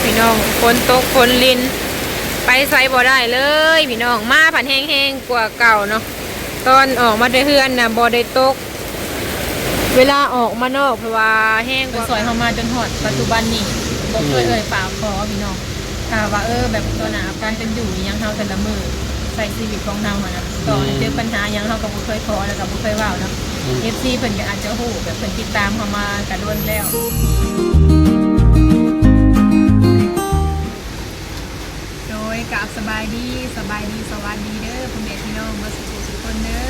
ພີ່ນ້ອງ ຝົນຕົກຝົນລິນ ໄປໃສບໍ່ໄດ້ເລີຍພີ່ນ້ອງ. ມາພັດແຮງໆກວ່າເກົ່າເນາະ. ຕອນອອກມາແຕ່ເຮືອນນະບໍ່ໄດ້ຕົກ ເວລາອອກມານອກ ເພາະວ່າແຮງກວ່າ ເພິ່ນຊ່ອຍເຮົາມາຈົນຮອດປັດຈຸບັນນີ້ ບໍ່ເຄີຍເອີ່ຍປາກຂໍພີ່ນ້ອງ. ຖ້າວ່າ ເອີ ແບບຕໍ່ໜ້າການເປັນຢູ່ອີ່ຫຍັງເຮົາແຕ່ລະມື້ ໃຊ້ຊີວິດຂອງເຮົາຫັ້ນນະ ຕໍ່ໃຫ້ເຈີ ອືມ ບັນຫາຫຍັງເຮົາກໍບໍ່ເຄີຍຂໍ ແລ້ວກໍບໍ່ເຄີຍເວົ້າເນາະ. ອືມ ເອັຟຊີເພິ່ນກໍອາດຈະຮູ້ ແບບເພິ່ນຕິດຕາມເຮົາມາກໍດົນແລ້ວ. ໂດຍ ກາບສະບາຍດີ ສະບາຍດີ ສະຫວັດດີເດີພໍ່ແມ່ພີ່ນ້ອງເບິດສູ່ຜູ້ສູ່ຄົນເດີ.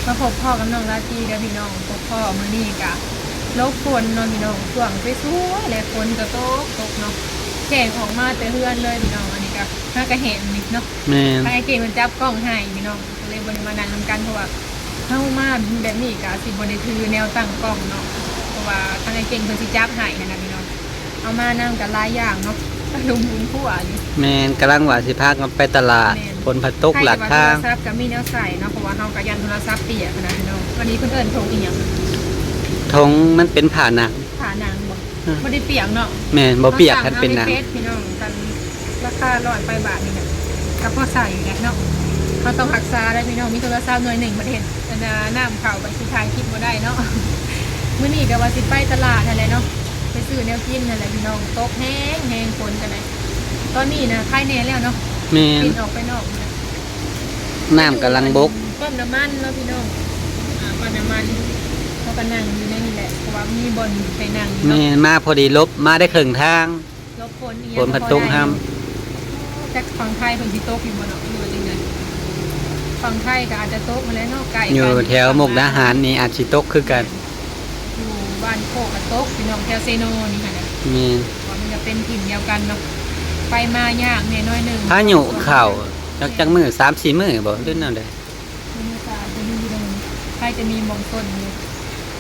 ມາພົບພໍ້ກັບນ້ອງລາຕີເດີພີ່ນ້ອງ. ພົບພໍ້ມື້ນີ້ກະຫຼົບຝົນເນາະພີ່ນ້ອງ ຊ່ວງສວຍໆ ແລະຝົນກະຕົກ ຕົກເນາະ. ແຈ້ງອອກມາແຕ່ເຮືອນເລີຍພີ່ນ້ອງ. ອັນນີ້ກະຫາກະແຫ້ງນີ້ເນາະ. ແມ່ນ ທາງອ້າຍເກັ່ງເພິ່ນຈັບກ້ອງໃຫ້ພີ່ນ້ອງ ກໍເລີຍບໍ່ໄດ້ມານັ່ງນຳກັນ ເພາະວ່າເຮົາມາແບບນີ້ກະຊິບໍ່ໄດ້ຖືແນວຕັ້ງກ້ອງເນາະ ເພາະວ່າທາງອ້າຍເກັ່ງເພິ່ນຊິຈັບໃຫ້ຫັ້ນນະພີ່ນ້ອງ. ເຮົາມານຳກັນຫຼາຍຢ່າງເນາະ ລຸມບຸນຄົວຢູ່. ແມ່ນ ກຳລັງວ່າຊິພາກັນໄປຕະຫຼາດ ແມ່ນ ຝົນພັດຕົກຫຼາກທາງ. ໃຜຈະວ່າໂທລະສັບກໍມີແນວໃສ່ເນາະ ເພາະວ່າເຮົາກໍຢ້ານໂທລະສັບປຽກຫັ້ນນະພີ່ນ້ອງ. ອັນນີ້ເພິ່ນເອີ້ນຖົງອີ່ຫຍັງ? ຖົງ ມັນເປັນຜ້າໜັງ. ຜ້າໜັງບໍ່? ອືມ ບໍ່ໄດ້ປຽກເນາະ. ແມ່ນ ບໍ່ປຽກ. ຄັນເປັນໜັງ ເຮົາສັ່ງເອົາໃນເຟສພີ່ນ້ອງ ຄັນລາຄາຮ້ອຍປາຍບາດນີ້ນະ ກໍພໍໃຊ້ຢູ່ແຫຼະເນາະ. ເຮົາຕ້ອງຮັກສາໄດ້ພີ່ນ້ອງ ມີໂທລະສັບໜ່ວຍໜຶ່ງ ບັດເຫັນອັນນ່າ ນ້ຳເຂົ້າ ບັດຊິຖ່າຍຄລິບບໍ່ໄດ້ເນາະ. ມື້ນີ້ກໍວ່າຊິໄປຕະຫຼາດຫັ້ນແຫຼະເນາະ ໄປຊື້ແນວກິນຫັ້ນແຫຼະພີ່ນ້ອງ. ຕົກແຮງແຮງ ຝົນກໍໄດ້ ຕອນນີ້ນະໄຄແນ່ແລ້ວເນາະ. ແມ່ນ ປິ່ນອອກໄປນອກນະ. ນ້ຳກຳລັງບົກ. ປ້ຳນ້ຳມັນເນາະພີ່ນ້ອງ ອ່າ ປ້ຳນ້ຳມັນ ເຮົາກໍນັ່ງຢູ່ໃນນີ້ແຫຼະ ເພາະວ່າມີບ່ອນໃຫ້ນັ່ງເນາະ. ແມ່ນ ມາພໍດີຫຼົບ ມາໄດ້ເຄິ່ງທາງ ຫຼົບຝົນອີ່ຫຍັງ ຝົນພັດຕົກຫ້ຳ. ຈັກຝັ່ງໄທເພິ່ນຊິຕົກຢູ່ບໍ່ເນາະ ຫຼືວ່າຈັ່ງໃດ? ຝັ່ງໄທກໍອາດຈະຕົກຫັ້ນແຫຼະເນາະ ໃກ້ກັນ. ຢູ່ແຖວມຸກດາຫານນີ້ອາດຊິຕົກຄືກັນ. ຢູ່ບ້ານໂຄກກໍຕົກພີ່ນ້ອງ ແຖວເຊໂນນີ້ຫັ້ນນະ. ແມ່ນ ເພາະວ່າມັນກໍເປັນຖິ່ນດຽວກັນເນາະ ໄປມາຍາກແດ່ໜ້ອຍໜຶ່ງ. ພາຍຸເຂົ້າຈັກ ຈັກມື້ ສາມສີ່ມື້ບໍ່ ຫຼືແນວໃດ? ມື້ນີ້ກໍອາດຈະມີຢູ່ດອກ ໃຜຈະມີໝ່ອງຊົນຢູ່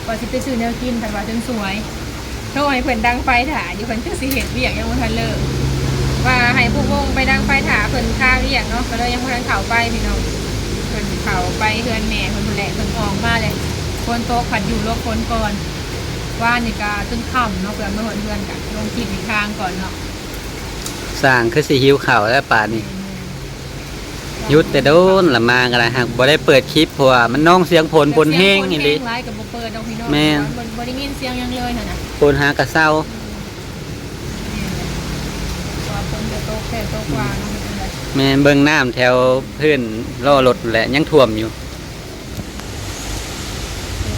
ວ່າຊິໄປຊື້ແນວກິນ ພັດວ່າຈົນສວຍ ໂທໃຫ້ເພິ່ນດັງໄຟຖ້າຢູ່ ເພິ່ນຄືຊິເຮັດວຽກຍັງບໍ່ທັນເລີກ ວ່າໃຫ້ຜູ້ວົງໄປດັງໄຟຖ້າເພິ່ນຄາວຽກເນາະ ກໍເລີຍຍັງບໍ່ທັນເຂົ້າໄປພີ່ນ້ອງ. ເພິ່ນເຂົ້າໄປເຮືອນແມ່ເພິ່ນພຸ້ນແຫຼະ ເພິ່ນອອກມາແລ້ວ ຝົນຕົກ ພັດຢູ່ຫຼົບຝົນກ່ອນ. ວານນີ້ກໍຈົນຄ່ຳເນາະ ເພື່ອມາຮອດເຮືອນກໍລົງຄລິບອີກທາງກ່ອນເນາະ. ຊ່າງຄືຊິຫິວເຂົ້າແລ້ວປານນີ້. ແມ່ນໆ ຢຸດແຕ່ດົນລະມາກໍໄດ້ ຫາກບໍ່ໄດ້ເປີດຄລິບ ເພາະວ່າມັນນອງສຽງຝົນ ຝົນແຮງອີ່ຫຼີ. ແຕ່ສຽງຝົນແຮງຫຼາຍກໍບໍ່ເປີດດອກພີ່ນ້ອງ. ແມ່ນ ເພາະວ່າບໍ່ ບໍ່ໄດ້ຍິນສຽງຫຍັງເລີຍຫັ້ນນະ ຝົນຫາກະເຊົາ. ແມ່ນແຫຼະ ເພາະວ່າຝົນກໍຕົກແທ້ຕົກວ່າເນາະ. ແມ່ນ ເບິ່ງນ້ຳແຖວພື້ນລໍ້ລົດແຫຼະ ຍັງຖ້ວມຢູ່.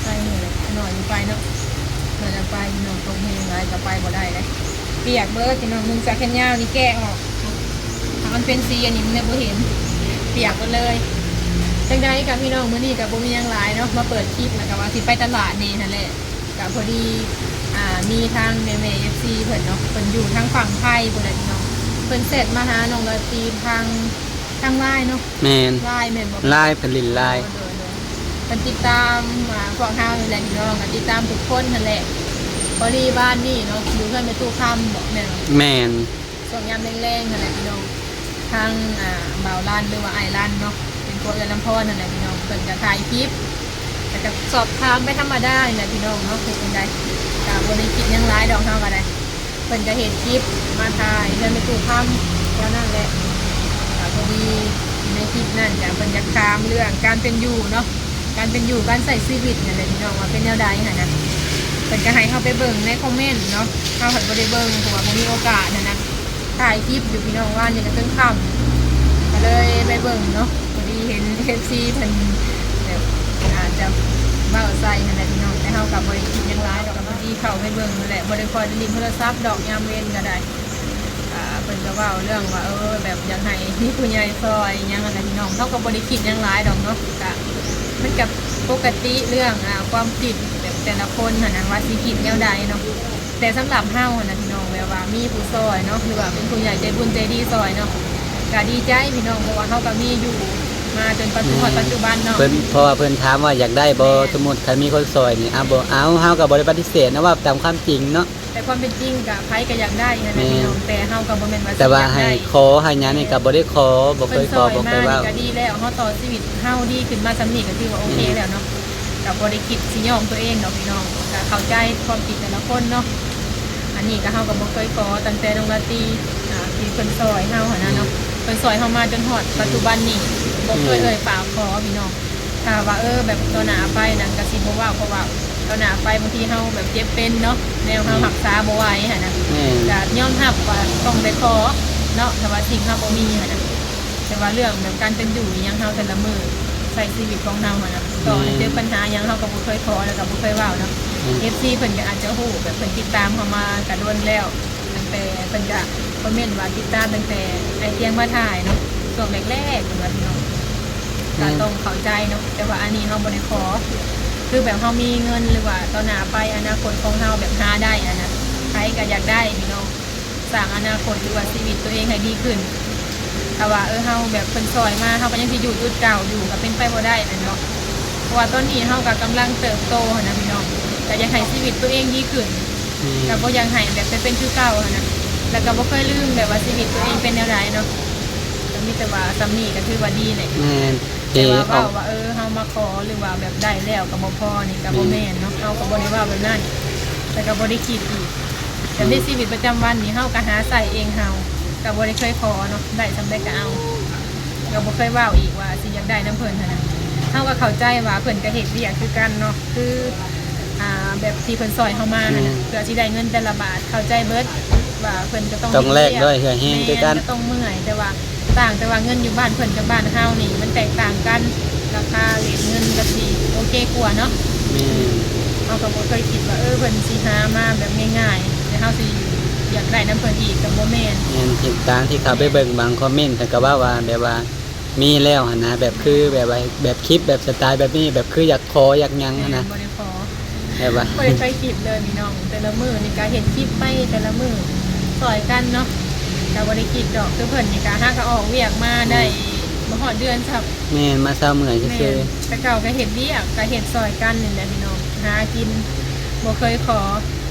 ໄປໆ ນີ້ແຫຼະ ໜ້ອຍຢູ່ໄປເນາະ ໜ້ອຍຢູ່ໄປພີ່ນ້ອງ. ຕົກແຮງຫຼາຍກໍໄປບໍ່ໄດ້ເດ້ ປຽກເບີດພີ່ນ້ອງ. ນຸ່ງເສື້ອແຂນຍາວນີ້ແກະອອກ ຖ້າມັນເປັນສີອັນນີ້ມັນເລີຍບໍ່ເຫັນ ປຽກເບີດເລີຍ. ຈັ່ງໃດກໍພີ່ນ້ອງ ມື້ນີ້ກໍບໍ່ມີຫຍັງຫຼາຍເນາະ ມາເປີດຄລິບ ແລ້ວກໍວ່າຊິໄປຕະຫຼາດແດ່ຫັ້ນແຫຼະ. ກໍພໍດີ ອ່າ ມີທາງແມ່ໆ ເອັຟຊີ ເພິ່ນເນາະ ເພິ່ນຢູ່ທາງຝັ່ງໄທພຸ້ນແຫຼະພີ່ນ້ອງ ເພິ່ນແຊັດມາຫານ້ອງລາຕີທາງ ທາງລາຍເນາະ. ແມ່ນ ລາຍແມ່ນບໍ່? ລາຍ ເພິ່ນຫຼິ້ນລາຍ. ໂດຍໆ ເພິ່ນຕິດຕາມ ອ່າ ພວກເຮົານີ້ແຫຼະພີ່ນ້ອງ ກໍຕິດຕາມທຸກຄົນຫັ້ນແຫຼະ. ພໍດີວານນີ້ເນາະ ຢູ່ເຮືອນແມ່ຕູ້ຄຳບໍ ແມ່ນບໍ່? ແມ່ນ ຊ່ວງຍາມແລງໆ ຫັ້ນແຫຼະພີ່ນ້ອງ ທາງ ອ່າ ບ່າວລັນ ຫຼືວ່າອ້າຍລັນເນາະ ເປັນຜົວເອື້ອຍລຳພອນຫັ້ນແຫຼະພີ່ນ້ອງ ເພິ່ນກໍຖ່າຍຄລິບ ແລ້ວກໍສອບຖາມໄປທຳມະດານີ້ແຫຼະພີ່ນ້ອງເນາະ. ເຮັດຈັ່ງໃດ ກໍບໍ່ໄດ້ຄິດຫຍັງຫຼາຍດອກ ເຮົາກໍໄດ້ ເພິ່ນກໍເຮັດຄລິບມາຖ່າຍເຮືອນແມ່ຕູ້ຄຳແຖວນັ້ນແຫຼະ. ກໍພໍດີໃນຄລິບນັ້ນກໍເພິ່ນຢາກຖາມເລື່ອງການເປັນຢູ່ເນາະ ການເປັນຢູ່ ການໃຊ້ຊີວິດນັ້ນແຫຼະພີ່ນ້ອງ ວ່າເປັນແນວໃດຫັ້ນນະ. ເພິ່ນກໍໃຫ້ເຮົາໄປເບິ່ງໃນຄອມເມັນເນາະ ເຮົາພັດບໍ່ໄດ້ເບິ່ງ ເພາະວ່າບໍ່ມີໂອກາດຫັ້ນນະ. ຖ່າຍຄລິບຢູ່ພີ່ນ້ອງ ວານນີ້ກໍຈົນຄ່ຳ ກໍເລີຍໄປເບິ່ງເນາະ. ພໍດີເຫັນເອັຟຊີເພິ່ນແບບອາດຈະເວົ້າໃສ່ຫັ້ນແຫຼະພີ່ນ້ອງ ແຕ່ເຮົາກໍບໍ່ໄດ້ຄິດຫຍັງຫຼາຍດອກ. ກໍພໍດີເຂົ້າໄປເບິ່ງຫັ້ນແຫຼະ ບໍ່ໄດ້ຄ່ອຍໄດ້ຫຼິ້ນໂທລະສັບດອກ ຍາມເວັນກໍໄດ້. ອ່າ ເພິ່ນກໍເວົ້າເລື່ອງວ່າ ເອີ ແບບຢາກໃຫ້ມີຜູ້ໃຫຍ່ຊ່ອຍຫຍັງຫັ້ນນະພີ່ນ້ອງ ເຮົາກໍບໍ່ໄດ້ຄິດຫຍັງຫຼາຍດອກເນາະ. ກໍມັນກໍປົກກະຕິເລື່ອງ ອ່າ ຄວາມຄິດແບບແຕ່ລະຄົນຫັ້ນນະ ວ່າຊິຄິດແນວໃດເນາະ. ແຕ່ສຳລັບເຮົາຫັ້ນນະພີ່ນ້ອງ ແບບວ່າມີຜູ້ຊ່ອຍເນາະ ຫຼືວ່າເປັນຜູ້ໃຫຍ່ໃຈບຸນໃຈດີຊ່ອຍເນາະ ກໍດີໃຈພີ່ນ້ອງ ເພາະວ່າເຮົາກໍມີຢູ່ມາຈົນປັດຈຸ ແມ່ນ ຮອດປັດຈຸບັນເນາະ. ເພິ່ນ ເພາະວ່າເພິ່ນຖາມວ່າຢາກໄດ້ບໍ່? ແມ່ນ ສົມມຸດຄັນມີຄົນຊ່ອຍນີ້ ອາ ບໍ່ເອົາ ເຮົາກໍບໍ່ໄດ້ປະຕິເສດນະ ເວົ້າຕາມຄວາມຈິງເນາະ. ແຕ່ຄວາມເປັນຈິງກະໃຜກະຢາກໄດ້ຫັ້ນແຫຼະ ແມ່ນ ພີ່ນ້ອງ ແຕ່ເຮົາກະບໍ່ແມ່ນວ່າ ແຕ່ວ່າໃຫ້ຂໍໃຫ້ຫຍັງນີ້ກະບໍ່ໄດ້ຂໍ ບໍ່ເຄີຍຂໍ ບໍ່ເຄີຍເວົ້າ. ເພິ່ນຊ່ອຍມານີ້ກະດີແລ້ວ ເຮົາຕໍ່ຊີວິດເຮົາດີຂຶ້ນມາສ່ຳນີ້ກະຖືວ່າໂອເຄແລ້ວເນາະ. ກະບໍ່ໄດ້ຄິດຊິຍອມຕົວເອງດອກພີ່ນ້ອງ ກະເຂົ້າໃຈຄວາມຄິດແຕ່ລະຄົນເນາະ. ໃຫ້ ອັນນີ້ກໍເຮົາກໍບໍ່ເຄີຍຂໍ ຕັ້ງແຕ່ນ້ອງລາຕີ ອ່າ ທີ່ເພິ່ນຊ່ອຍເຮົາຫັ້ນນະເນາະ ອືມ ເພິ່ນຊ່ອຍເຮົາມາຈົນຮອດ ອືມ ປັດຈຸບັນນີ້ ບໍ່ເຄີຍ ອືມ ເອີ່ຍປາກຂໍພີ່ນ້ອງ. ຖ້າວ່າ ເອີ ແບບຕໍ່ໜ້າໄປນັ້ນກໍຊິບໍ່ເວົ້າ ເພາະວ່າຕໍ່ໜ້າໄປບາງທີເຮົາແບບເຈັບເປັນເນາະ ແນວເຮົາ ອືມ ຮັກສາບໍ່ໄຫວຫັ້ນນະ ແມ່ນ ກໍຍອມຮັບວ່າຕ້ອງໄດ້ຂໍເນາະ ຖ້າວ່າສິ່ງເຮົາບໍ່ມີຫັ້ນນະ. ແຕ່ວ່າເລື່ອງແບບການເປັນຢູ່ອີ່ຫຍັງເຮົາແຕ່ລະມື້ໃຊ້ຊີວິດຂອງເຮົາຫັ້ນນະ ຕໍ່ໃຫ້ ແມ່ນ ເຈີບັນຫາຫຍັງເຮົາກໍບໍ່ເຄີຍຂໍ ແລ້ວກໍບໍ່ເຄີຍເວົ້າເນາະ ອືມ ເອັຟຊີເພິ່ນກໍອາດຈະຮູ້ ແບບເພິ່ນຕິດຕາມເຮົາມາກໍດົນແລ້ວ ຕັ້ງແຕ່ເພິ່ນກະຄອມເມັນວ່າຕິດຕາມຕັ້ງແຕ່ອ້າຍຕຽງມາຖ່າຍເນາະ ຊ່ວງແລກໆ ເພິ່ນວ່າພີ່ນ້ອງ ອືມ ກໍຕ້ອງເຂົ້າໃຈເນາະ ແຕ່ວ່າອັນນີ້ເຮົາບໍ່ໄດ້ຂໍ ຄືແບບເຮົາມີເງິນ ຫຼືວ່າຕໍ່ໜ້າໄປອະນາຄົດຂອງເຮົາແບບຫາໄດ້ຫັ້ນນະ ໃຜກໍຢາກໄດ້ພີ່ນ້ອງ ສ້າງອະນາຄົດ ຫຼືວ່າຊີວິດຕົວເອງໃຫ້ດີຂຶ້ນ. ຖ້າວ່າ ເອີ ເຮົາແບບເພິ່ນຊ່ອຍມາ ເຮົາກໍຍັງຊິຢູ່ຈຸດເກົ່າຢູ່ ກໍເປັນໄປບໍ່ໄດ້ແມ່ນບໍ່? ເພາະວ່າຕອນນີ້ເຮົາກໍກຳລັງເຕີບໂຕຫັ້ນນະພີ່ນ້ອງ ກໍຢາກໃຫ້ຊີວິດຕົວເອງດີຂຶ້ນ ອືມ ກໍບໍ່ຢາກໃຫ້ແບບໄປເປັນຄືເກົ່າຫັ້ນນະ ແລ້ວກໍບໍ່ເຄີຍລືມແບບວ່າຊີວິດຕົວເອງເປັນແນວໃດເນາະ ກໍມີແຕ່ວ່າສ່ຳນີ້ກໍຖືວ່າດີແຫຼະ ແມ່ນ ແຕ່ວ່າເວົ້າວ່າ ເອີ ເຮົາມາຂໍ ຫຼືວ່າແບບໄດ້ແລ້ວກໍບໍ່ພໍນີ້ກໍບໍ່ແມ່ນເນາະ ເຮົາກໍບໍ່ໄດ້ເວົ້າແບບນັ້ນ ແຕ່ກໍບໍ່ໄດ້ຄິດອີກ ແບບໃນຊີວິດປະຈຳວັນນີ້ເຮົາກໍຫາໃຊ້ເອງເຮົາ ກໍບໍ່ໄດ້ເຄີຍຂໍເນາະ ໄດ້ສ່ຳໃດກໍເອົາ ກໍບໍ່ເຄີຍເວົ້າອີກວ່າຊິຢາກໄດ້ນຳເພິ່ນຫັ້ນນະ ເຮົາກໍເຂົ້າໃຈວ່າເພິ່ນກໍເຮັດວຽກຄືກັນເນາະ ຄື ອ່າ ແບບທີ່ເພິ່ນຊ່ອຍເຮົາມາຫັ້ນນະ ແມ່ນ ເພື່ອຊິໄດ້ເງິນແຕ່ລະບາດ ເຂົ້າໃຈເບິດວ່າເພິ່ນກໍຕ້ອງ ຕ້ອງແລກດ້ວຍເຫື່ອແຮງຄືກັນ ແມ່ນ ກໍຕ້ອງເມື່ອຍ ແຕ່ວ່າ ຕ່າງແຕ່ວ່າເງິນຢູ່ບ້ານເພິ່ນກັບບ້ານເຮົານີ້ມັນແຕກຕ່າງກັນ ລາຄາເຣດເງິນກໍຊິໂອເຄກວ່າເນາະ ແມ່ນ ເຮົາກໍບໍ່ເຄີຍຄິດວ່າ ເອີ ເພິ່ນຊິຫາມາແບບງ່າຍໆ ແລ້ວເຮົາຊິຢາກໄດ້ນຳເພິ່ນອີກກໍບໍ່ແມ່ນ ແມ່ນ ເຫັນຕາມທີ່ເຂົ້າໄປເບິ່ງບາງຄອມເມັນ ເພິ່ນກໍເວົ້າວ່າແບບວ່າມີແລ້ວຫັ້ນນະ ແບບຄືແບບວ່າແບບຄລິບແບບສະໄຕແບບນີ້ ແບບຄືຢາກຂໍຢາກຫຍັງຫັ້ນນະ ແມ່ນ ບໍ່ໄດ້ຂໍ ແບບວ່າ ບໍ່ໄດ້ເຄີຍຄິດເລີຍພີ່ນ້ອງ ແຕ່ລະມື້ນີ້ກະເຮັດຄລິບໄປແຕ່ລະມື້ ຊ່ອຍກັນເນາະ ກະບໍ່ໄດ້ຄິດດອກ ຄືເພິ່ນນີ້ກະຫາກະອອກວຽກມາໄດ້ ອືມ ບໍ່ຮອດເດືອນຊ້ຳ ແມ່ນ ມາເຊົາເມື່ອຍຊື່ໆ ແມ່ນ ແຕ່ເກົ່າກະເຮັດວຽກ ກະເຮັດຊ່ອຍກັນນີ້ແຫຼະພີ່ນ້ອງ ຫາກິນ ບໍ່ເຄີຍຂໍ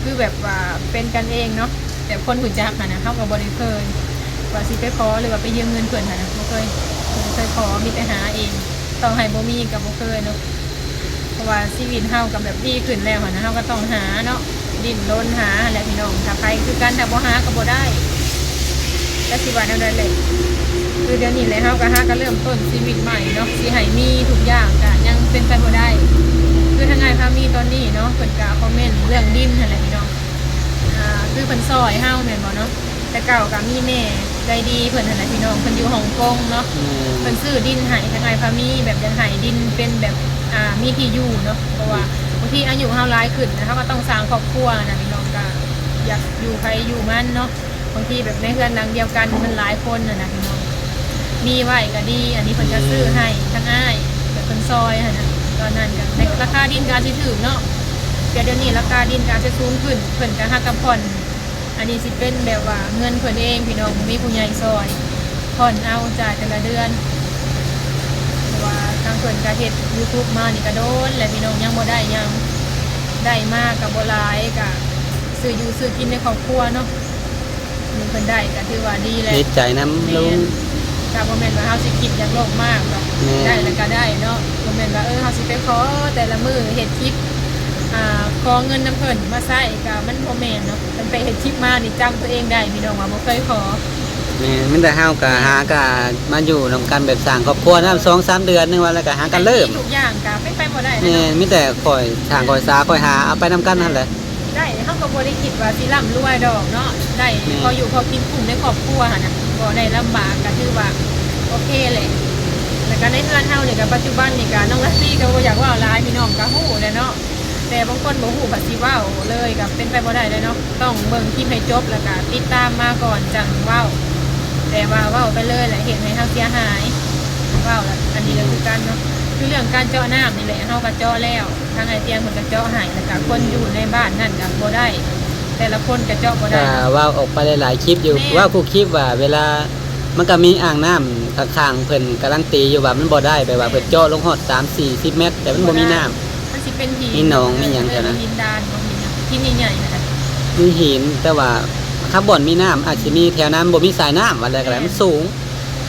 ຄືແບບວ່າເປັນກັນເອງເນາະ ແບບຄົນຮູ້ຈັກຫັ້ນນະ ເຮົາກະບໍ່ໄດ້ເຄີຍວ່າຊິໄປຂໍ ຫຼືວ່າໄປຢືມເງິນເພິ່ນຫັ້ນນະ ບໍ່ເຄີຍ ບໍ່ເຄີຍຂໍ ມີແຕ່ຫາເອງ ຕໍ່ໃຫ້ບໍ່ມີກະບໍ່ເຄີຍເນາະ. ເພາະວ່າຊີວິດເຮົາກໍແບບດີຂຶ້ນແລ້ວຫັ້ນນະ ເຮົາກໍຕ້ອງຫາເນາະ ດີ້ນລົນຫາຫັ້ນແຫຼະພີ່ນ້ອງ ຖ້າໃຜຄືກັນ ຖ້າບໍ່ຫາກໍບໍ່ໄດ້ ຈັກຊິວ່າແນວໃດແຫຼະ ຄືດຽວນີ້ແຫຼະ ເຮົາກໍຫາກໍເລີ່ມຕົ້ນຊີວິດໃໝ່ເນາະ ຊິໃຫ້ມີທຸກຢ່າງກໍຍັງເປັນໄປບໍ່ໄດ້ ຄືທາງອ້າຍພາມີຕອນນີ້ເນາະ ເພິ່ນກໍຄອມເມັນເລື່ອງດິນຫັ້ນແຫຼະພີ່ນ້ອງ ອ່າ ຄືເພິ່ນຊ່ອຍເຮົາແມ່ນບໍ່ເນາະ? ແຕ່ເກົ່າກໍມີແມ່ໃຈດີເພິ່ນຫັ້ນແຫຼະພີ່ນ້ອງ ເພິ່ນຢູ່ຮ່ອງກົງເນາະ ແມ່ນ ເພິ່ນຊື້ດິນໃຫ້ທາງອ້າຍພາມີ ແບບຢາກໃຫ້ດິນເປັນແບບ ອ່າ ມີທີ່ຢູ່ເນາະ ເພາະວ່າບາງທີອາຍຸເຮົາຫຼາຍຂຶ້ນ ແລ້ວເຮົາກໍຕ້ອງສ້າງຄອບຄົວນະພີ່ນ້ອງ ກໍຢາກຢູ່ໃຜຢູ່ມັນເນາະ ບາງທີແບບໃນເຮືອນຫຼັງດຽວກັນມັນຫຼາຍຄົນຫັ້ນນະພີ່ນ້ອງ ມີໄວ້ກໍດີ ອັນນີ້ເພິ່ນກໍຊື້ໃຫ້ ແມ່ນ ທາງອ້າຍ ແບບເພິ່ນຊ່ອຍຫັ້ນນະ ຕອນນັ້ນກໍໃນລາຄາດິນກໍອາດຊິຖືກເນາະ ແຕ່ດຽວນີ້ລາຄາດິນກໍອາດຈະສູງຂຶ້ນ ເພິ່ນກໍຫາກັບຜ່ອນ ອັນນີ້ຊິເປັນແບບວ່າເງິນເພິ່ນເອງພີ່ນ້ອງ ບໍ່ມີຜູ້ໃຫຍ່ຊ່ອຍ ຜ່ອນເອົາຈ່າຍແຕ່ລະເດືອນ ເພາະວ່າທາງເພິ່ນກະເຮັດຢູທູບມານີ້ກະດົນແລ້ວພີ່ນ້ອງ ຍັງບໍ່ໄດ້ຫຍັງ ໄດ້ມາກະບໍ່ຫຼາຍ ກະຊື້ຢູ່ຊື້ກິນໃນຄອບຄົວເນາະ ມີເພິ່ນໄດ້ກະຖືວ່າດີແລ້ວ ດີໃຈນຳ ແມ່ນ ລຸງ ກະບໍ່ແມ່ນວ່າເຮົາຊິຄິດຢາກໂລກມາກດອກ ແມ່ນ ໄດ້ແລ້ວກະໄດ້ເນາະ ບໍ່ແມ່ນວ່າ ເອີ ເຮົາຊິໄປຂໍແຕ່ລະມື້ເຮັດຄລິບ ອ່າ ຂໍເງິນນຳເພິ່ນມາໃຊ້ ກະມັນບໍ່ແມ່ນເນາະ ຕັ້ງແຕ່ເຮັດຄລິບມານີ້ຈຳຕົວເອງໄດ້ພີ່ນ້ອງວ່າບໍ່ເຄີຍຂໍ ແມ່ນ ມີແຕ່ເຮົາກະ ແມ່ນ ຫາກະມາຢູ່ນຳກັນແບບສ້າງຄອບຄົວນຳ ສອງສາມເດືອນໜຶ່ງວ່າ ແລ້ວກະຫາກະເລີ່ມ ໃຫ້ມີທຸກຢ່າງກະເປັນໄປບໍ່ໄດ້ແລ້ວເນາະ ແມ່ນ ມີແຕ່ຂ້ອຍສ້າງຂ້ອຍສາ ຂ້ອຍຫາເອົາໄປນຳກັນຫັ້ນແຫຼະ ໄດ້ ເຮົາກໍບໍ່ໄດ້ຄິດວ່າຊິລ່ຳລວຍດອກເນາະ ໄດ້ ແມ່ນ ພໍຢູ່ພໍກິນ ກຸ້ມໃນຄອບຄົວຫັ້ນນະ ບໍ່ໄດ້ລຳບາກ ກະຖືວ່າໂອເຄແຫຼະ ແລ້ວກະໃນເຮືອນເຮົານີ້ກະ ປັດຈຸບັນນີ້ກະ ນ້ອງລາຕີກະບໍ່ຢາກເວົ້າຫຼາຍ ພີ່ນ້ອງກະຮູ້ແຫຼະເນາະ ແຕ່ບາງຄົນບໍ່ຮູ້ ກໍຊິເວົ້າເລີຍກໍເປັນໄປບໍ່ໄດ້ເລີຍເນາະ ຕ້ອງເບິ່ງຄລິບໃຫ້ຈົບ ແລ້ວກໍຕິດຕາມມາກ່ອນຈັ່ງເວົ້າ ແຕ່ວ່າເວົ້າໄປເລີຍແຫຼະ ເຮັດໃຫ້ເຮົາເສຍຫາຍ ເວົ້າລະ ອັນນີ້ລະຄືກັນເນາະ ຄືເລື່ອງການເຈາະນ້ຳນີ້ແຫຼະ ເຮົາກໍເຈາະແລ້ວ ທາງອ້າຍຕຽງເພິ່ນກໍເຈາະໃຫ້ ແລ້ວກໍຄົນຢູ່ໃນບ້ານນັ້ນກໍບໍ່ໄດ້ ແຕ່ລະຄົນກໍເຈາະບໍ່ໄດ້ ກໍເວົ້າອອກໄປຫຼາຍໆຄລິບຢູ່ ແມ່ນ ເວົ້າທຸກຄລິບວ່າເວລາ ມັນກໍມີອ່າງນ້ຳຂ້າງໆ ເພິ່ນກາລັນຕີຢູ່ວ່າມັນບໍ່ໄດ້ ແບບວ່າເພິ່ນເຈາະລົງຮອດສາມ ສີ່ສິບແມັດ ແຕ່ມັນບໍ່ມີນ້ຳ ມັນຊິເປັນຫີນ ມີໜອງມີຫຍັງແຖວນັ້ນ ຫີນດານບໍ່ ຫີນຫຍັງ ຫີນໃຫຍ່ໆ ຫັ້ນນະ ມີຫີນ ແຕ່ວ່າຄັນບ່ອນມີນ້ຳອາດຊິມີແຖວນັ້ນ ບໍ່ມີສາຍນ້ຳ ວ່າແລ້ວກໍໄດ້ ແມ່ນ ມັນສູງ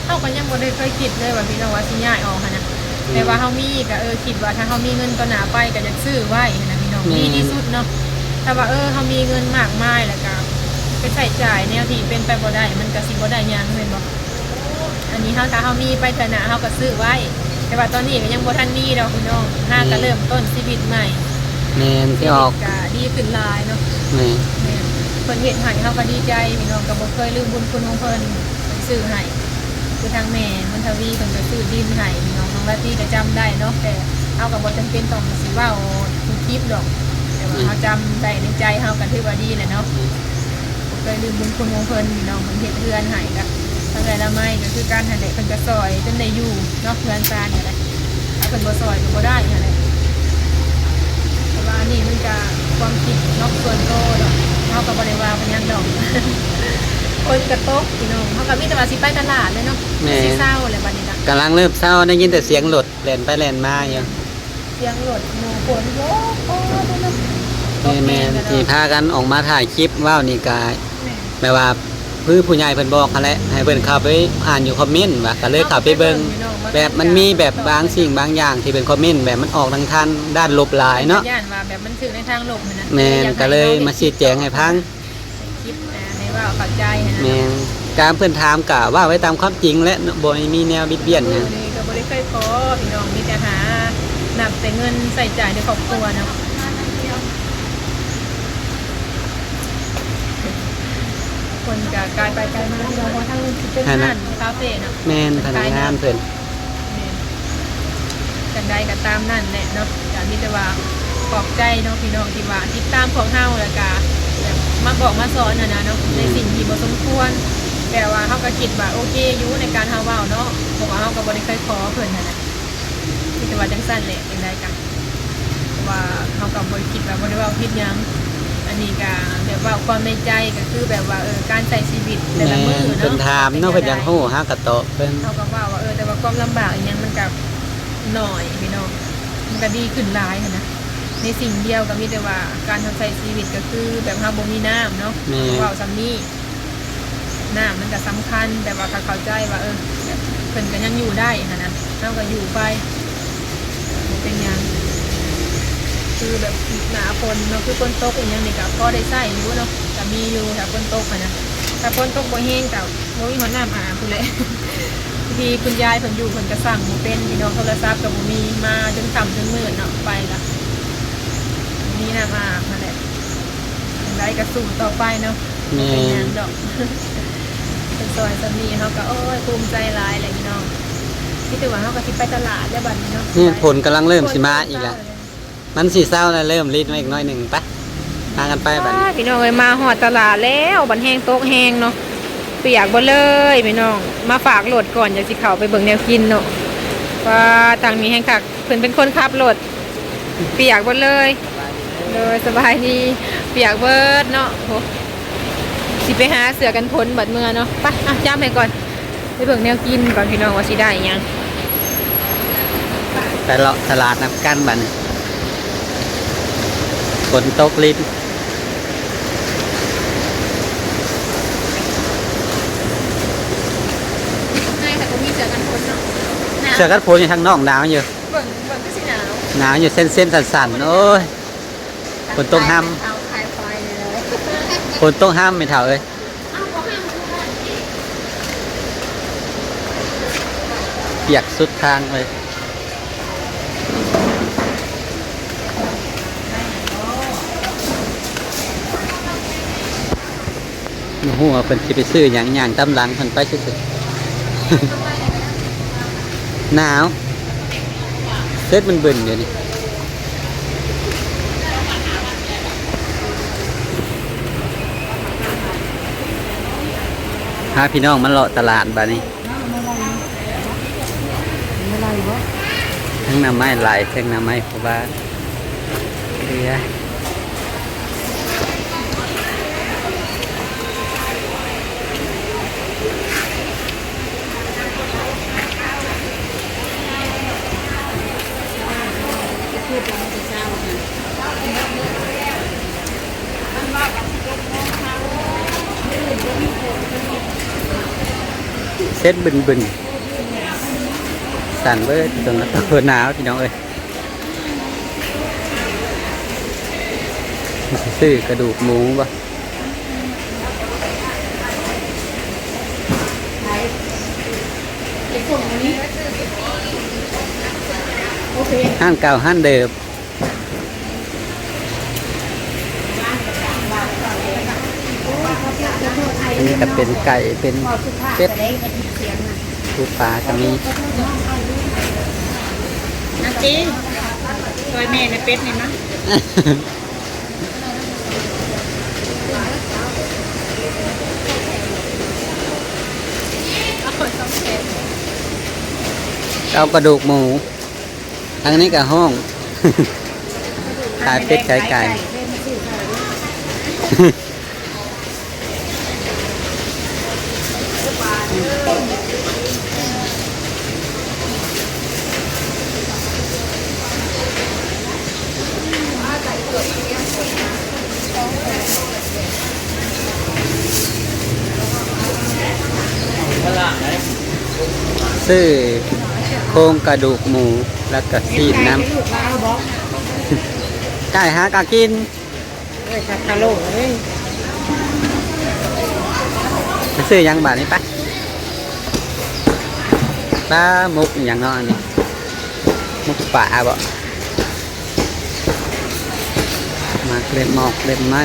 ເຮົາກໍຍັງບໍ່ໄດ້ເຄີຍຄິດເລີຍວ່າພີ່ນ້ອງວ່າຊິຍ້າຍອອກຫັ້ນນະ ອືມ ແຕ່ວ່າເຮົາມີກໍ ເອີ ຄິດວ່າຖ້າເຮົາມີເງິນຕໍ່ໜ້າໄປກໍຢາກຊື້ໄວ້ຫັ້ນນະພີ່ນ້ອງ ແມ່ນ ດີທີ່ສຸດເນາະ ຖ້າວ່າ ເອີ ເຮົາມີເງິນມາກມາຍແລ້ວກໍ ໄປໃຊ້ຈ່າຍແນວທີ່ເປັນໄປບໍ່ໄດ້ ມັນກໍຊິບໍ່ໄດ້ຫຍັງແມ່ນບໍ່? ອັນນີ້ເຮົາ ຖ້າເຮົາມີໄປເທື່ອໜ້າເຮົາກໍຊື້ໄວ້ ແຕ່ວ່າຕອນນີ້ກໍຍັງບໍ່ທັນມີດອກພີ່ນ້ອງ ຫາກໍເລີ່ມຕົ້ນຊີວິດໃໝ່. ແມ່ນ ຊິອອກ ຊີວິດກໍດີຂຶ້ນຫຼາຍເນາະ. ແມ່ນ ແມ່ນ ເພິ່ນເຮັດໃຫ້ເຮົາກໍດີໃຈພີ່ນ້ອງ ກໍບໍ່ເຄີຍລືມບຸນຄຸນຂອງເພິ່ນ ເພິ່ນຊື້ໃຫ້ ຄືທາງແມ່ບຸນທະວີເພິ່ນກໍຊື້ດິນໃຫ້ພີ່ນ້ອງ ນ້ອງລາຕີກໍຈຳໄດ້ເນາະ ແຕ່ເຮົາກໍບໍ່ຈຳເປັນຕ້ອງຊິເວົ້າໃນຄລິບດອກ ແຕ່ວ່າເຮົາຈຳໄດ້ໃນໃຈເຮົາກໍຖືວ່າດີແຫຼະເນາະ. ບໍ່ເຄີຍລືມບຸນຄຸນຂອງເພິ່ນພີ່ນ້ອງ ເພິ່ນເຮັດເຮືອນໃຫ້ ກໍທາງເອື້ອຍລະໄມກໍຄືກັນຫັ້ນແຫຼະ ເພິ່ນກໍຊ່ອຍຈົນໄດ້ຢູ່ເນາະ ເຮືອນຊານກໍໄດ້ ຖ້າເພິ່ນບໍ່ຊ່ອຍກໍບໍ່ໄດ້ຫັ້ນແຫຼະ. ແຕ່ວ່າອັນນີ້ມັນກໍຄວາມຄິດເນາະ ສ່ວນໂຕດອກ ເຮົາກໍບໍ່ໄດ້ວ່າເພິ່ນຫຍັງດອກ. ຝົນກໍຕົກພີ່ນ້ອງ ເຮົາກໍມີແຕ່ວ່າຊິໄປຕະຫຼາດແຫຼະເນາະ. ແມ່ນ ຊິເຊົ້າແລ້ວບັດນີ້ນະ ກຳລັງເລີ່ມເຊົ້າ ໄດ້ຍິນແຕ່ສຽງລົດແລ່ນໄປແລ່ນມາຢູ່. ສຽງລົດ ໂອ້ ຝົນ ໂອ້ ໂອ້ ແມ່ນໆ ທີ່ພາກັນອອກມາຖ່າຍຄລິບເວົ້ານີ້ກະ ແມ່ນ ແບບວ່າ ຄືຜູ້ໃຫຍ່ເພິ່ນບອກຫັ້ນແຫຼະ ໃຫ້ເພິ່ນເຂົ້າໄປອ່ານຢູ່ຄອມເມັນວ່າ ກໍເລີຍເຂົ້າໄປເບິ່ງ ເຂົ້າໄປເບິ່ງຢູ່ເນາະ ແບບມັນມີແບບບາງສິ່ງບາງຢ່າງທີ່ເປັນຄອມເມັນ ແບບມັນອອກທາງ ທາງດ້ານລົບຫຼາຍເນາະ ເພິ່ນກໍຢ້ານວ່າແບບມັນຖືກໃນທາງລົບຫັ້ນນະ. ແມ່ນ ກໍເລີຍມາຊີ້ແຈງໃຫ້ຟັງ ຄລິບ ອ່າ ໃຫ້ເວົ້າເຂົ້າໃຈຫັ້ນນະ. ແມ່ນ ການເພິ່ນຖາມກະເວົ້າໄວ້ຕາມຄວາມຈິງແຫຼະ ບໍ່ໄດ້ມີແນວບິດບຽນຫຍັງ. ມື້ນີ້ກໍບໍ່ໄດ້ເຄີຍຂໍພີ່ນ້ອງ ມີແຕ່ຫານັບແຕ່ເງິນໃຊ້ຈ່າຍໃນຄອບຄົວເນາະ. ຄົນກໍກາຍໄປກາຍມາພີ່ນ້ອງ ເພາະທາງນັ້ນຊິເປັນຮ້ານຄາເຟເນາະ. ແມ່ນ ພະນັກງານເພິ່ນ ແມ່ນ ຈັ່ງໃດກໍຕາມນັ້ນແຫຼະເນາະ ກໍມີແຕ່ວ່າຂອບໃຈເນາະພີ່ນ້ອງ ທີ່ວ່າຕິດຕາມພວກເຮົາ ແລ້ວກໍແບບມາບອກມາສອນຫັ້ນນະເນາະ ໃນສິ່ງທີ່ບໍ່ສົມຄວນ ແຕ່ວ່າເຮົາກໍຄິດວ່າໂອເຄຢູ່ໃນການເຮົາເວົ້າເນາະ ເພາະວ່າເຮົາກໍບໍ່ໄດ້ເຄີຍຂໍເພິ່ນຫັ້ນນະ ມີແຕ່ວ່າຈັ່ງຊັ້ນແຫຼະ ຈັ່ງໃດກໍ ເພາະວ່າເຮົາກໍບໍ່ໄດ້ຄິດວ່າບໍ່ໄດ້ເວົ້າຜິດຫຍັງ ອັນນີ້ກໍແບບເວົ້າຄວາມໃນໃຈ ກໍຄືແບບວ່າ ເອີ ການໃຊ້ຊີວິດແຕ່ລະມື້ເນາະ ເພິ່ນຖາມເນາະ ເພິ່ນຢາກຮູ້ ເຮົາກໍຕອບເພິ່ນ ເຮົາກໍເວົ້າວ່າ ເອີ ແຕ່ວ່າຄວາມລຳບາກອີ່ຫຍັງມັນກໍໜ້ອຍພີ່ນ້ອງ ມັນກໍດີຂຶ້ນຫຼາຍຫັ້ນນະ ໃນສິ່ງດຽວກໍມີແຕ່ວ່າການເຮົາໃຊ້ຊີວິດ ກໍຄືແບບເຮົາບໍ່ມີນ້ຳເນາະ ແມ່ນ ເວົ້າສ່ຳນີ້. ນ້ຳມັນກໍສຳຄັນ ແຕ່ວ່າກໍເຂົ້າໃຈວ່າ ເອີ ແບບເພິ່ນກໍຍັງຢູ່ໄດ້ຫັ້ນນະ ເຮົາກໍຢູ່ໄປ ບໍ່ເປັນຫຍັງ ຄືແບບໜ້າຝົນເນາະ ຄືຝົນຕົກອີ່ຫຍັງນີ້ກໍພໍໄດ້ໃຊ້ຢູ່ເນາະ ກໍມີຢູ່ ຖ້າຝົນຕົກຫັ້ນນະ ຖ້າຝົນຕົກບໍ່ແຮງກໍບໍ່ມີຮອດນ້ຳອາບພຸ້ນແຫຼະ ທີ່ຄຸນຍາຍເພິ່ນຢູ່ ເພິ່ນກໍສັ່ງບໍ່ເປັນ ພີ່ນ້ອງ ໂທລະສັບກໍບໍ່ມີ ມາຈົນຄ່ຳຈົນມືດເນາະ ໄປລະ ບໍ່ມີນ້ຳອາບຫັ້ນແຫຼະ ຈັ່ງໃດກໍສູ້ຕໍ່ໄປເນາະ. ແມ່ນ ບໍ່ເປັນຫຍັງດອກ ເພິ່ນຊ່ອຍສ່ຳນີ້ເຮົາກໍ ໂອ້ຍ ພູມໃຈຫຼາຍແຫຼະພີ່ນ້ອງ ມີແຕ່ວ່າເຮົາກໍຊິໄປຕະຫຼາດແລ້ວບັດນີ້ເນາະ ນີ້ຝົນກຳລັງເລີ່ມຊິມາອີກແລ້ວ ມັນຊິເຊົາແລ້ວ ເລີ່ມລິດມາອີກໜ້ອຍໜຶ່ງ ໄປ ພາກັນໄປບັດນີ້ ພີ່ນ້ອງເອີຍ ມາຮອດຕະຫຼາດແລ້ວ ບັດແຮງຕົກແຮງເນາະ ປຽກເບິດເລີຍພີ່ນ້ອງ ມາຝາກລົດກ່ອນ ຈັ່ງຊິເຂົ້າໄປເບິ່ງແນວກິນເນາະ ວ່າທາງນີ້ແຮງຄັກ ເພິ່ນເປັນຄົນຂັບລົດ ປຽກເບິດເລີຍ ໂດຍ ສະບາຍດີ ປຽກເບິດເນາະ ໂອ້ ຊິໄປຫາເສື້ອກັນຝົນບັດເມືອເນາະ ໄປ ອ່ະ ຈຳໃຫ້ກ່ອນ ໄປເບິ່ງແນວກິນກ່ອນພີ່ນ້ອງ ວ່າຊິໄດ້ຫຍັງ ໄປເລາະຕະຫຼາດນຳກັນບັດນີ້ ຝົນຕົກລິນ ໃນກໍບໍ່ມີເສື້ອກັນຝົນເນາະ ເສື້ອກັນຝົນຢູ່ທາງນອກໜາວຢູ່. ເບິ່ງ ເບິ່ງຄືຊິໜາວ ໜາວຢູ່ ເສັ້ນໆ ສັ້ນໆ ໂອ້ຍ ຝົນຕົກຫ້ຳ ຂາຍເຂົ້າຂາຍຄວາຍເລີຍ ຝົນຕົກຫ້ຳແມ່ເຖົ້າເອີຍ ປຽກສຸດທາງເລີຍ. ບໍ່ຮູ້ວ່າເພິ່ນຊິໄປຊື້ຫຍັງ ຍ່າງຕາມຫຼັງເພິ່ນໄປຊື່ໆ ໜາວ ເຊັດບຶນໆ ດຽວນີ້ ພາພີ່ນ້ອງມາເລາະຕະຫຼາດບາດນີ້. ເທິງໜໍ່ໄມ້ຫຼາຍ ເທິງໜໍ່ໄມ້ ເພາະວ່າເຫຼືອ ເຊັດບຶນໆ ສັ່ນເບີດ ຈົນວ່າໂຕໜາວ ພີ່ນ້ອງເອີຍ. ຊິຊື້ກະດູກໝູບໍ່? ຮ້ານເກົ່າຮ້ານເດີມ. ອັນນີ້ກໍເປັນໄກ່ ເປັນເປັດ ປູປາກໍມີ. ນາຕີ ຊ່ວຍແມ່ແດ່ ເປັດນີ້ມາ. ເອົາກະດູກໝູ. ທາງນີ້ກໍຫ້ອງຂາຍເປັດຂາຍໄກ່. ຊື້ໂຄງກະດູກໝູ ແລ້ວກະຊີ້ນນຳ. ໄກ່ຫາກະກິນ. ເອີຍ ຄັກກະໂຫຼເອີຍ ໄປຊື້ຫຍັງບາດນີ້ປະ? ປາໝົກອີ່ຫຍັງເນາະອັນນີ້? ໝົກປາບໍ? ໝາກເລັບໝອກເລັບໄມ້.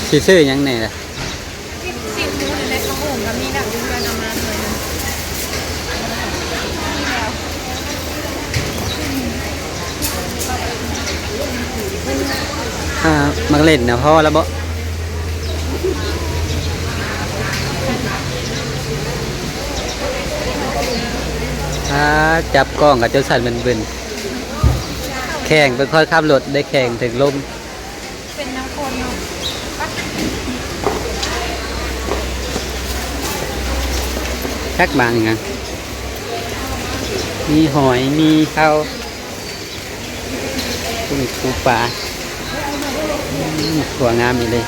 ຊິຊື້ຫຍັງແດ່ລະ? ຊີ້ນໝູນີ້ແຫຼະ ເຂົ້າໂຮງກໍມີແລ້ວ ຢູ່ເຮືອນເອົາມາໜ່ວຍໜຶ່ງ. ອ່າ ມັກຫຼິ້ນນະ ພໍແລ້ວບໍ? ອ່າ ຈັບກ້ອງກໍຈົນສັ່ນບຶນໆ ແຂ່ງເປັນຄົນຂັບລົດ ໄດ້ແຂ່ງຖືກລົມ. ເປັນແນວຄົນເນາະ ຈັກບາງຫຍັງ ມີຫອຍ ມີເຂົ້າ ປູ ປູປາ ອືມ ຕົວງາມອີ່ຫຼີ.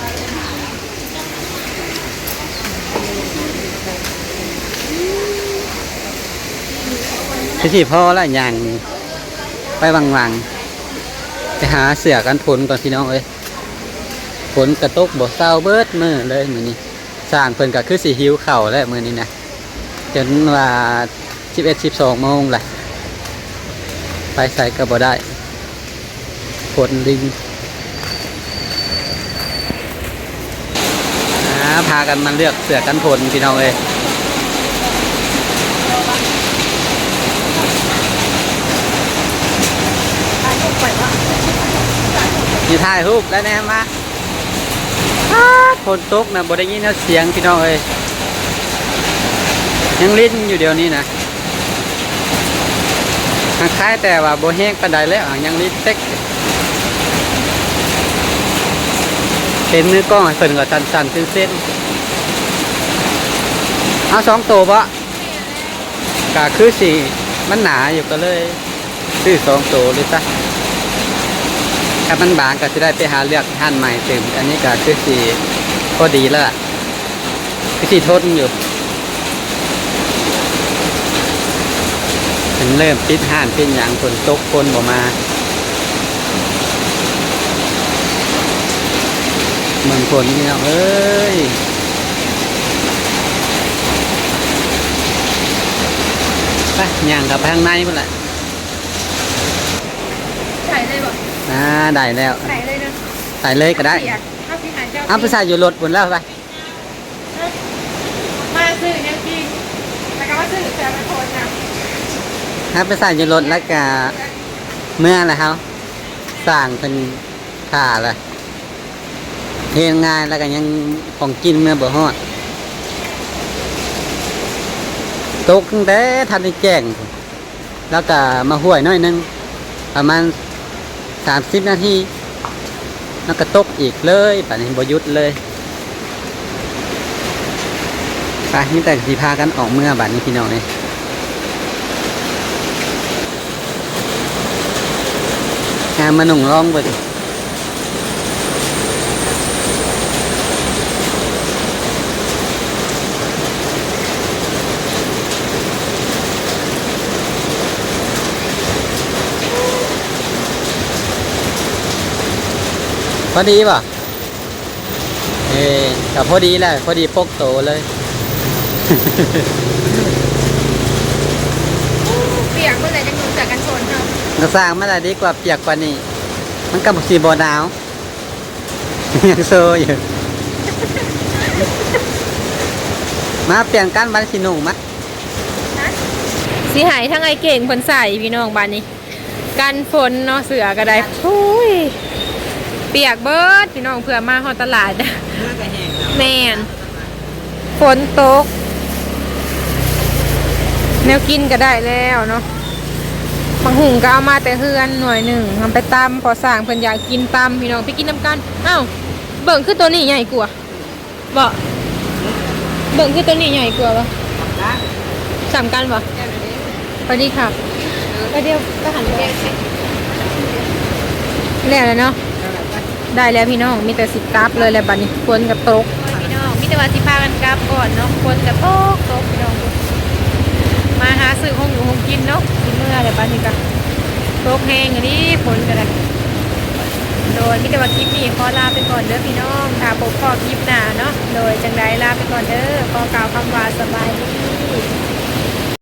ຄືຊິພໍລະ ຍ່າງໄປວັງໆ ໄປຫາເສື້ອກັນຝົນກ່ອນ ພີ່ນ້ອງເອີຍ. ຝົນກະຕົກບໍ່ເຊົາເບິດມື້ເລີຍມື້ນີ້. ຊ້າງເພິ່ນກະຄືຊິຫິວເຂົ້າແລ້ວມື້ນີ້ນະ ຈົນວ່າສິບເອັດ ສິບສອງໂມງລະ ໄປໃສກະບໍ່ໄດ້ ຝົນລິນ. ອ່າ ພາກັນມາເລືອກເສື້ອກັນຝົນ ພີ່ນ້ອງເອີຍ. ນີ້ຖ່າຍຮູບໄດ້ແນ່ມາ. ປາດ ຝົນຕົກນະ ບໍ່ໄດ້ຍິນຮອດສຽງ ພີ່ນ້ອງເອີຍ. ຍັງລິນຢູ່ດຽວນີ້ນະ. ຫາກຄ້າຍແຕ່ວ່າບໍ່ແຮງປານໃດແລ້ວ ຍັງລິນເຕັກ. ເຫັນມືກ້ອງໃຫ້ເພິ່ນກໍສັ່ນໆເສັ້ນໆ. ເອົາສອງໂຕບໍ? ກະຄືຊິມັນໜາຢູ່ ກະເລີຍຊື້ສອງໂຕເລີຍຊະ. ຖ້າມັນບາງກະຊິໄດ້ໄປຫາເລືອກຮ້ານໃໝ່ຕື່ມ. ອັນນີ້ກະຄືຊິພໍດີແລ້ວລະ. ຄືຊິທົນຢູ່. ເພິ່ນເລີ່ມປິດຮ້ານປິດຫຍັງ ຝົນຕົກ ຄົນບໍ່ມາ. ເບິ່ງຝົນ ພີ່ນ້ອງເອີຍ. ໄປ ຍ່າງເຂົ້າໄປທາງໃນພຸ້ນແຫຼະ. ໃສ່ເລີຍບໍ່? ອ່າ ໄດ້ແລ້ວ. ໃສ່ເລີຍເນາະ. ໃສ່ເລີຍກໍໄດ້. ເອົາໄປໃສ່ຢູ່ລົດພຸ້ນແລ້ວໄປ. ມາຊື້ແນວກິນ ແລ້ວກໍມາຊື້ເສື້ອກັນຝົນນະ. ເອົາໄປໃສ່ຢູ່ລົດແລ້ວກໍເມືອລະເຮົາ. ສ້າງເພິ່ນຖ້າລະ ເຮັດງານແລ້ວກໍຍັງຂອງກິນເມືອບໍ່ຮອດ. ຕົກຕັ້ງແຕ່ທັນໄດ້ແຈ້ງພຸ້ນ. ແລ້ວກະມາຫ້ວຍໜ້ອຍໜຶ່ງ ປະມານສາມສິບນາທີ ແລ້ວກະຕົກອີກເລີຍ ບາດນີ້ບໍ່ຢຸດເລີຍ. ໄປ ມີແຕ່ຊິພາກັນອອກເມືອບາດນີ້ ພີ່ນ້ອງເອີຍ. ຫາມານຸ່ງລອງເບິ່ງ. ພໍດີບໍ່? ເອີ ກໍພໍດີແຫຼະ ພໍດີປົກໂຕເລີຍ. ປຽກເບິດແລ້ວ ຍັງນຸ່ງເສື້ອກັນຝົນເນາະ. ກໍຊ່າງມັນລະ ດີກວ່າປຽກກວ່ານີ້ ມັນກໍຊິບໍ່ໜາວ. ຍັງໂຊຢູ່. ມາປ່ຽນກັນ ບັດຊິນຸ່ງມາ. ຊິໃຫ້ທາງອ້າຍເກັ່ງເພິ່ນໃສ່ພີ່ນ້ອງ ບາດນີ້ ກັນຝົນເນາະ ເສື້ອກໍໄດ້. ໂອ້ຍ ປຽກເບິດພີ່ນ້ອງ ເພື່ອມາຮອດຕະຫຼາດ. ແມ່ນ ຝົນຕົກ ແນວກິນກໍໄດ້ແລ້ວເນາະ. ບັກຫຸ່ງກໍເອົາມາແຕ່ເຮືອນໜ່ວຍໜຶ່ງ ເອົາໄປຕຳ ພໍ່ຊ່າງເພິ່ນຢາກກິນຕຳພີ່ນ້ອງ ໄປກິນນຳກັນ. ອ້າວ ເບິ່ງຄືໂຕນີ້ໃຫຍ່ກວ່າ. ບໍ່ ເບິ່ງຄືໂຕນີ້ໃຫຍ່ກວ່າບໍ່? ສ່ຳກັນບໍ່? ພໍດີຄັບ ໄປດຽວ ໄປຫັນໄປ. ແລ້ວແລ້ວເນາະ ໄດ້ແລ້ວພີ່ນ້ອງ ມີແຕ່ຊິກັບເລີຍແຫຼະ ບັດນີ້ຝົນກໍຕົກ. ໂອ້ຍ ພີ່ນ້ອງ ມີແຕ່ວ່າຊິພາກັນກັບກ່ອນເນາະ ຝົນກໍຕົກ ຕົກພີ່ນ້ອງ. ມາຫາຊື້ຂອງຢູ່ຂອງກິນເນາະ ຊິເມືອແລ້ວ ບັດນີ້ກໍຕົກແຮງອີ່ຫຼີ ຝົນກໍໄດ້. ໂດຍ ມີແຕ່ວ່າຄລິບນີ້ຂໍລາໄປກ່ອນເດີພີ່ນ້ອງ ຖ້າພົບພໍ້ຄລິບໜ້າເນາະ. ໂດຍ ຈັ່ງໃດລາໄປກ່ອນເດີ ຂໍກ່າວຄຳວ່າສະບາຍດີ.